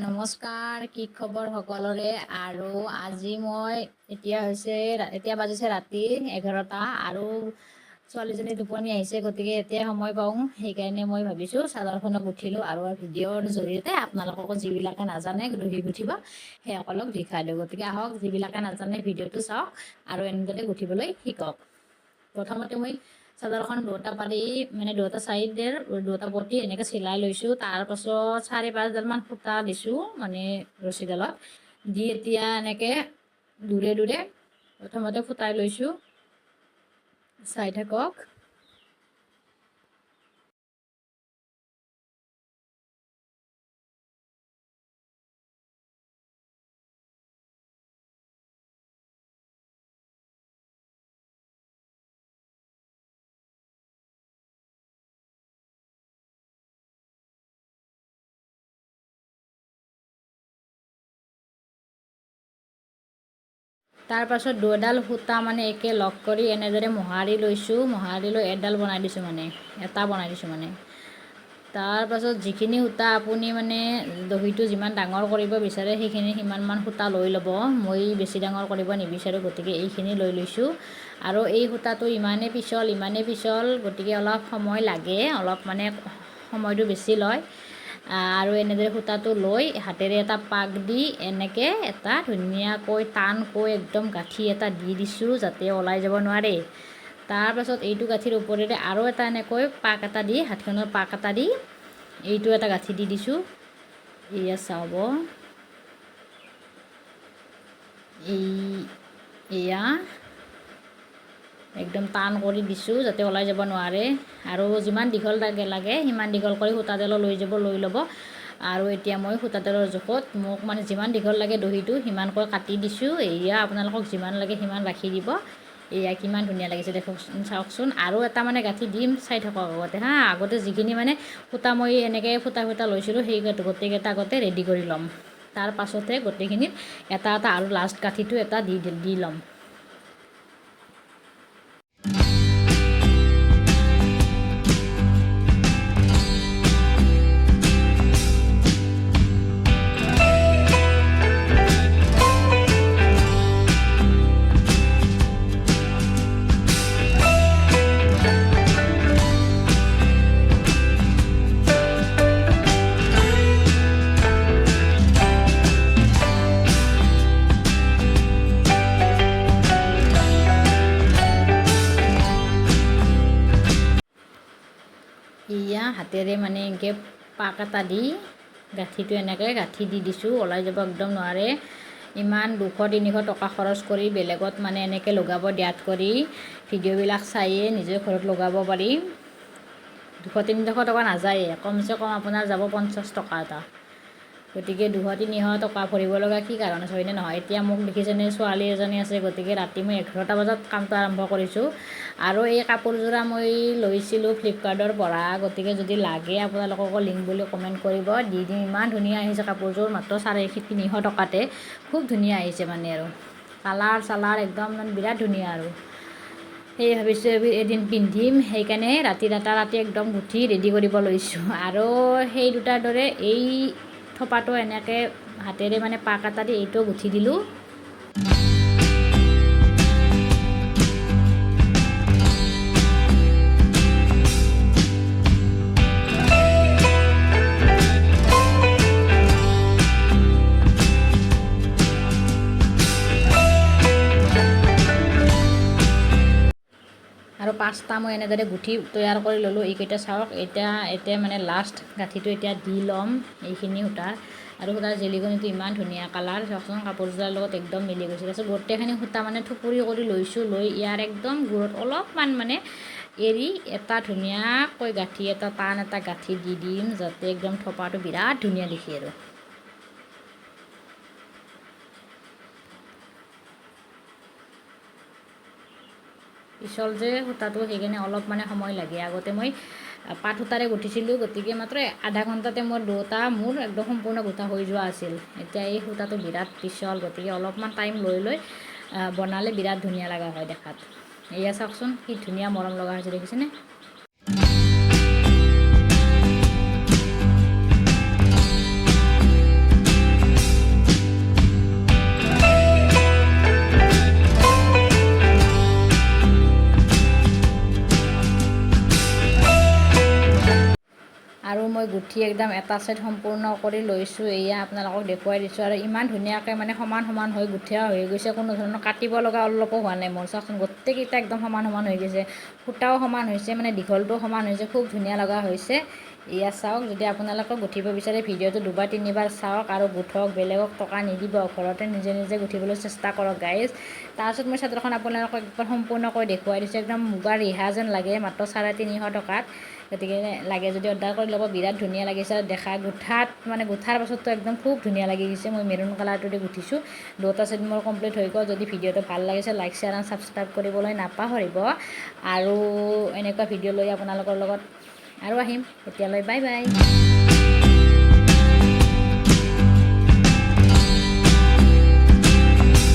নমস্কাৰ, কি খবৰ সকলোৰে? আৰু আজি মই এতিয়া হৈছে, এতিয়া বাজিছে ৰাতি 11টা আৰু ছোৱালীজনী টোপনি আহিছে, গতিকে এতিয়া সময় পাওঁ, সেইকাৰণে মই ভাবিছোঁ চাদৰখনক গুঠিলোঁ আৰু ভিডিঅ'ৰ জৰিয়তে আপোনালোককো যিবিলাকে নাজানে দহি গুঠিব সেইসকলক দেখাই দিওঁ। গতিকে আহক, যিবিলাকে নাজানে ভিডিঅ'টো চাওক আৰু এনেদৰে গুঠিবলৈ শিকক। প্ৰথমতে মই চাদৰখন দুটা পাৰি মানে দুটা চাইডেৰ দুটা পটি এনেকৈ চিলাই লৈছোঁ। তাৰপাছত 4-5ডালমান সূতা দিছোঁ মানে ৰছীডালত দি এতিয়া এনেকৈ দূৰে দূৰে প্ৰথমতে ফুটাই লৈছোঁ, চাই থাকক। তাৰপাছত দুডাল সূতা মানে একে লগ কৰি এনেদৰে মোহাৰি লৈছোঁ, মোহাৰি লৈ এডাল বনাই দিছোঁ, মানে এটা বনাই দিছোঁ মানে। তাৰপাছত যিখিনি সূতা আপুনি মানে দহিটো যিমান ডাঙৰ কৰিব বিচাৰে সেইখিনি সিমানমান সূতা লৈ ল'ব। মই বেছি ডাঙৰ কৰিব নিবিচাৰোঁ, গতিকে এইখিনি লৈ লৈছোঁ। আৰু এই সূতাটো ইমানেই পিছল, ইমানেই পিছল, গতিকে অলপ সময় লাগে, অলপ মানে সময়টো বেছি লয়। আৰু এনেদৰে সূতাটো লৈ হাতেৰে এটা পাক দি এনেকৈ এটা ধুনীয়াকৈ টানকৈ একদম গাঁঠি এটা দি দিছোঁ যাতে ওলাই যাব নোৱাৰে। তাৰপাছত এইটো গাঁঠিৰ ওপৰেৰে আৰু এটা এনেকৈ পাক এটা দি, হাতখনৰ পাক এটা দি এইটো এটা গাঁঠি দি দিছোঁ। এয়া চাব, এয়া একদম টান কৰি দিছোঁ যাতে ওলাই যাব নোৱাৰে। আৰু যিমান দীঘল লাগে সিমান দীঘল কৰি সূতাডালো লৈ যাব, লৈ ল'ব। আৰু এতিয়া মই সূতাডালৰ জোখত মোক মানে যিমান দীঘল লাগে দহিটো সিমানকৈ কাটি দিছোঁ। এয়া আপোনালোকক যিমান লাগে সিমান ৰাখি দিব। এয়া কিমান ধুনীয়া লাগিছে দেখকচোন, চাওকচোন। আৰু এটা মানে গাঁঠি দিম, চাই থাকক আগতে, হা। আগতে যিখিনি মানে সূতা মই এনেকৈ ফুটা ফুটা লৈছিলোঁ সেই গোটেইকেইটা আগতে ৰেডি কৰি ল'ম। তাৰ পাছতে গোটেইখিনিত এটা এটা আৰু লাষ্ট গাঁঠিটো এটা দি দি ল'ম। এয়া হাতেৰে মানে এনেকৈ পাক এটা দি গাঁঠিটো এনেকৈ গাঁঠি দি দিছোঁ, ওলাই যাব একদম নোৱাৰে। ইমান 200-300 টকা খৰচ কৰি বেলেগত মানে এনেকৈ লগাব দিয়াত কৰি ভিডিঅ'বিলাক চায়ে নিজে ঘৰত লগাব পাৰি। 200-300 টকা নাযায়ে, কমচে কম আপোনাৰ যাব 50 টকা এটা। গতিকে 200-300 টকা ভৰিব লগা কি কাৰণ আছে, হয়নে নহয়? এতিয়া মোক দেখিছেনে, ছোৱালী এজনী আছে, গতিকে ৰাতি মই 11টা বজাত কামটো আৰম্ভ কৰিছোঁ। আৰু এই কাপোৰযোৰা মই লৈছিলোঁ ফ্লিপকাৰ্টৰ পৰা, গতিকে যদি লাগে আপোনালোককো লিংক বুলি কমেণ্ট কৰিব, দি দিম। ইমান ধুনীয়া আহিছে কাপোৰযোৰ, মাত্ৰ 350 টকাতে খুব ধুনীয়া আহিছে মানে। আৰু কালাৰ চালাৰ একদম মানে বিৰাট ধুনীয়া। আৰু সেই ভাবিছোঁ এদিন পিন্ধিম, সেইকাৰণে ৰাতি ৰাতি একদম গুঠি ৰেডি কৰিব লৈছোঁ। আৰু সেই দুটাৰ দৰে এই থোপাটো এনেকৈ হাতেৰে মানে পাক এটা দি এইটোও গুঠি দিলোঁ। আৰু 5টা মই এনেদৰে গুঠি তৈয়াৰ কৰি ল'লোঁ। এইকেইটা চাওক, এতিয়া এতিয়া মানে লাষ্ট গাঁঠিটো এতিয়া দি ল'ম এইখিনি সূতাৰ। আৰু সূতাৰ জেলিকনিটো ইমান ধুনীয়া কালাৰ, চাওকচোন, কাপোৰযোৰাৰ লগত একদম মিলি গৈছে। তাৰপিছত গোটেইখিনি সূতা মানে থুপুৰি কৰি লৈছোঁ, লৈ ইয়াৰ একদম গুৰত অলপমান মানে এৰি এটা ধুনীয়াকৈ গাঁঠি এটা টান এটা গাঁঠি দি দিম, যাতে একদম থোপাটো বিৰাট ধুনীয়া দেখি। আৰু পিছল যে সূতাটো, সেইকাৰণে অলপ মানে সময় লাগে। আগতে মই পাট সূতাৰে গুঠিছিলোঁ, গতিকে মাত্ৰ আধা ঘণ্টাতে মোৰ দুটা মোৰ একদম সম্পূৰ্ণ গুঠা হৈ যোৱা আছিল। এতিয়া এই সূতাটো বিৰাট পিছল, গতিকে অলপমান টাইম লৈ লৈ বনালে বিৰাট ধুনীয়া লগা হয় দেখাত। এয়া চাওকচোন, কি ধুনীয়া মৰম লগা হৈছে, দেখিছেনে? মই গুঠি একদম এটা ছাইড সম্পূৰ্ণ কৰি লৈছোঁ। এয়া আপোনালোকক দেখুৱাই দিছোঁ। আৰু ইমান ধুনীয়াকৈ মানে সমান সমান হৈ গুঠা হৈ গৈছে, কোনো ধৰণৰ কাটিব লগা অলপো হোৱা নাই মোৰ। চাওকচোন, গোটেইকেইটা একদম সমান সমান হৈ গৈছে, সূতাও সমান হৈছে, মানে দীঘলটোও সমান হৈছে, খুব ধুনীয়া লগা হৈছে। এয়া চাওক, যদি আপোনালোকে গুঠিব বিচাৰে, ভিডিঅ'টো দুবাৰ তিনিবাৰ চাওক আৰু গুঠক। বেলেগক টকা নিদিব, ঘৰতে নিজে নিজে গুঠিবলৈ চেষ্টা কৰক গাইজ। তাৰপিছত মই চাদৰখন আপোনালোকক একবাৰ সম্পূৰ্ণকৈ দেখুৱাই দিছোঁ। একদম মুগাৰ ৰিহা যেন লাগে, মাত্ৰ 350 টকাত। গতিকে লাগে যদি অৰ্ডাৰ কৰি ল'ব। বিৰাট ধুনীয়া লাগিছে আৰু দেখা গুঠাত, মানে গুঠাৰ পাছততো একদম খুব ধুনীয়া লাগি গৈছে। মই মেৰুণ কালাৰটো দি গুঠিছোঁ। দুটা ছেট মোৰ কমপ্লিট হৈ গ'ল। যদি ভিডিঅ'টো ভাল লাগিছে, লাইক, শ্বেয়াৰ এণ্ড ছাবস্ক্ৰাইব কৰিবলৈ নাপাহৰিব। আৰু এনেকুৱা ভিডিঅ' লৈ আপোনালোকৰ লগত আৰু আহিম। এতিয়ালৈ বাই বাই।